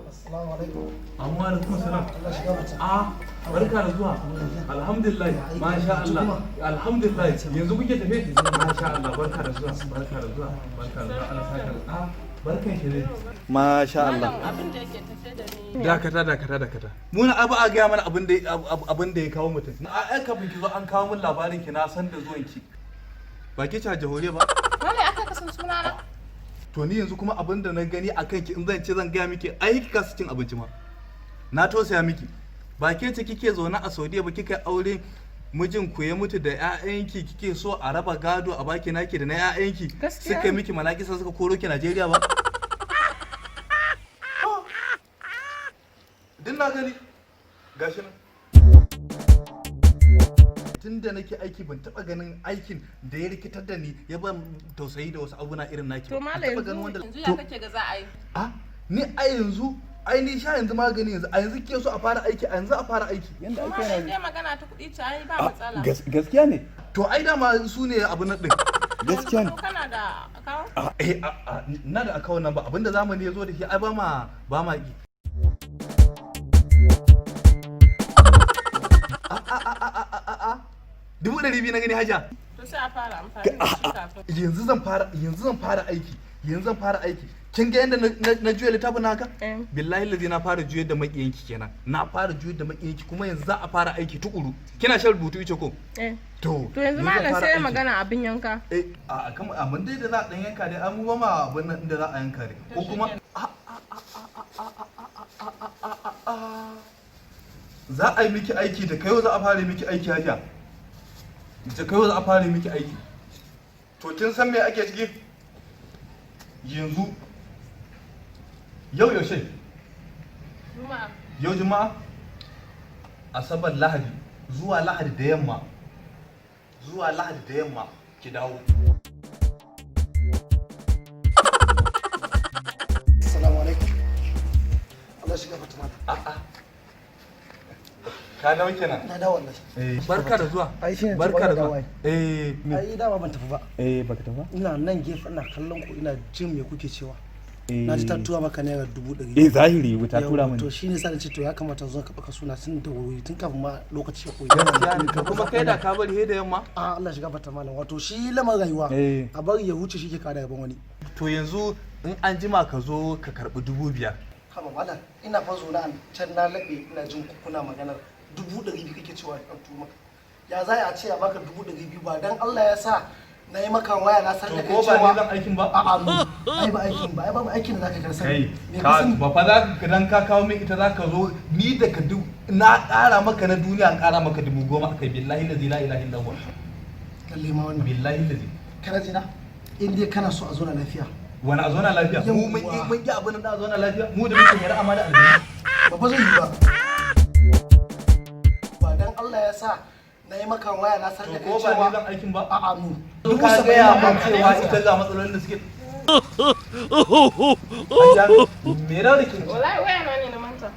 Assalamu alaikum. Amma alaikum salam. Allah shiga mata. A barka da zuwa. Alhamdulillah. Masha Allah. Alhamdulillah. Yanzu kuke tafe? Masha Allah. Barka da zuwa. Barka da zuwa. Barka da zuwa. Allah saka. A barkan ki dai. Masha Allah. Malam, abin da yake tafe da ni. Dakata, dakata, dakata. Muna abu a gaya mana abin da ya kawo mutum. A ai kafin ki zo an kawo min labarin ki, na san da zuwan ki. Ba ki ci jahoriya ba? Malam, aka kasan sunana? To ni yanzu kuma abin da na gani a kanki, in zan ce zan gaya miki, ai ki kasa cin abinci ma. Na tausaya miki. Ba ke ce kike zaune a Saudiya ba, kika aure, mijin ku ya mutu da ƴaƴanki, kike so a raba gado a baki naki da na ƴaƴanki? Gaskiya. Suka miki malakisa suka koro ki Najeriya ba? To, din na gani gashi nan. Tun da nake aiki ban taba ganin aikin da ya rikitar da ni, ya ban tausayi da wasu abuna irin naki To ba. malam, Ban taɓa yanzu ganin wanda yanzu ya kake ga za a yi? A ni a yanzu, ai ni sha yanzu magani yanzu, a yanzu ke so a fara aiki, a yanzu a fara aiki. Yanda To ake malam, yana dai magana ta kuɗi ce, ai ba matsala. Gaskiya ne. To ai dama su ne abu na din. Gaskiya ne. Ko kana da account? A eh a a na da akawun nan ba abinda zamani ya zo da shi, ai ba ma ki. A a a a a a a 200,000 na gani, haja. To sai a fara amfani da shi kafin. Yanzu zan fara, yanzu zan fara aiki, yanzu zan fara aiki. Kin ga yanda na juya littafin haka? Eh. Billahi lazi na fara juyar da makiyanki kenan. Na fara juyar da makiyanki, kuma yanzu za a fara aiki tukuru. Kina shan rubutu ice ko? Eh. To To yanzu zan malam, fara sai aiki. magana abin yanka. Eh, a kan abin dai da za a dan yanka dai, an mu ba ma abin nan da za a yanka dai ko kuma a a a a a a a a a a a za a yi miki aiki da kayo, za a fara miki aiki, hajiya. Da kayo za a fara miki aiki. To kin san me ake ciki yanzu? Yau yaushe? Juma'a. Yau Juma'a, Asabar, Lahadi, zuwa Lahadi da yamma, zuwa Lahadi da yamma ki dawo. Assalamu alaikum. Allah shiga mata, malam. A'a, ka dawo kenan? Na dawo wallahi. Barka da zuwa. Ai shine. Barka da dawo. zuwa. Eh. Ai dama ban tafi ba. Eh, baka tafi ba. Ina nan gefe ina kallon ku, ina jin me kuke cewa. Na ji ta tura maka ₦100,000. Eh, zahiri ta tura Yawwa, mani. to shine sa ce to ya kamata zo ka baka suna tun da wuri, tun kafin ma lokaci ya koyi. Gaskiya ne. To kuma kai da ka bari he da yamma. A Allah shiga bata, malam, wato shi lamarin rayuwa Eh. a bari ya huce shi ke kada gaban wani. To yanzu in an jima ka zo ka karbi 5,000. Haba malam, ina fa zo na can na laɓe ina jin ku kuna maganar 200,000 kake cewa an turo maka. Ya za a ce a baka 200,000 ba dan Allah ya sa na yi maka waya na san To da kai ko ba cewa ni zan aikin ba? A'a, mu ai ba aikin ba, ai babu aikin da zaka karsa. Kai me ka ka sani? ba fa za ka dan ka kawo min ita za ka zo ni da ka duk na ƙara maka na duniya, an ƙara maka 10,000 akai, billahi lazi la ilaha illa huwa. Lalle ma wannan. Billahi lazi. Kana jina, in dai kana so a zo na lafiya. Wani a zauna lafiya? Mu mun Yawwa. Mun ki abin da a zauna lafiya, mu da muke yara amma da aljanu. Ba fa zai yi ba ba dan Allah ya sa na yi maka waya na san To da kai ko ba ni cewa zan aikin ba? A'a, mu To ka gaya min cewa ita ga matsalolin da suke. Hajiya, me da ke? Wallahi waya na ne na manta.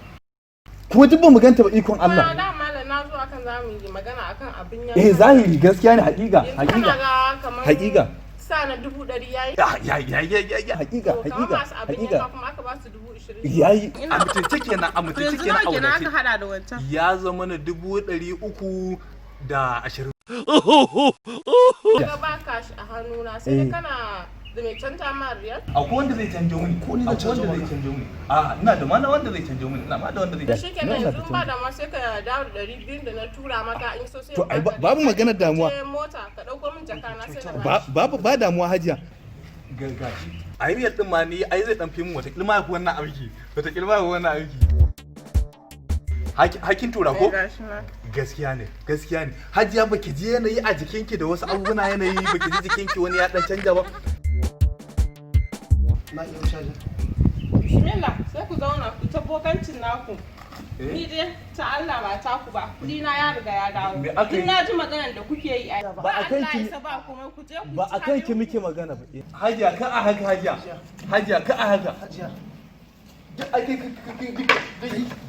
Kuma duk ba mu ganta ba, ikon Kuma Allah. da malam, na zo akan za mu yi magana akan abin yanka. Eh, zahiri, gaskiya ne, hakika. Yanzu kana Hakika. ga kamar Hakika. sa na 100,000 yayi. Ya ya ya ya ya ya. Hakika. To kamar Hakika. masu abin Hakika. yanka kuma aka ba su 20,000. Yayi. A mutunce kenan, a To mutunce yanzu kenan, nawa a kenan aka wadace. hada da wancan? Ya zama na 320,000. Ga ba cash a hannuna, sai dai Eh. kana da mai canja ma riyal? Akwai wanda zai canjo mini. Ko ni zan Akwai wanda canjo zai maka. canjo mini. A ina da mana wanda zai canjo mini. Ina ma da wanda zai. Shi kenan, Nan yanzu za ta ba da ma sai ka dawo da 200 da na tura maka, in so sai To, in ai baka babu riyal. maganar damuwa. Je mota ka dauko min jaka na sai na Ba babu ba damuwa, hajiya. Gashi. A riyal din ma ni ai zai dan fi mun, wata kilma ya fi wannan aiki. Wata kilma ya fi wannan aiki. Hakin tura ko? Gashi na. Gaskiya ne, gaskiya ne. Hajiya, baki ji yanayi a jikinki da wasu abubuwa, yanayi baki ji jikinki wani ya dan canja ba? Na iya wuce. Bismillah, sai ku zauna ku ta bokancin naku. Ni dai ta Allah ba ta ku ba. Kudi na ya riga ya dawo. Me aka yi? Tun na ji maganar da kuke yi ai. Ba a kan Allah ki- ya sa ba komai, ku je ku Ba ci a kan ki abin muke magana ba. Hajiya, ka a haka, hajiya. Hajiya, ka a haka. Hajiya. Duk ake duk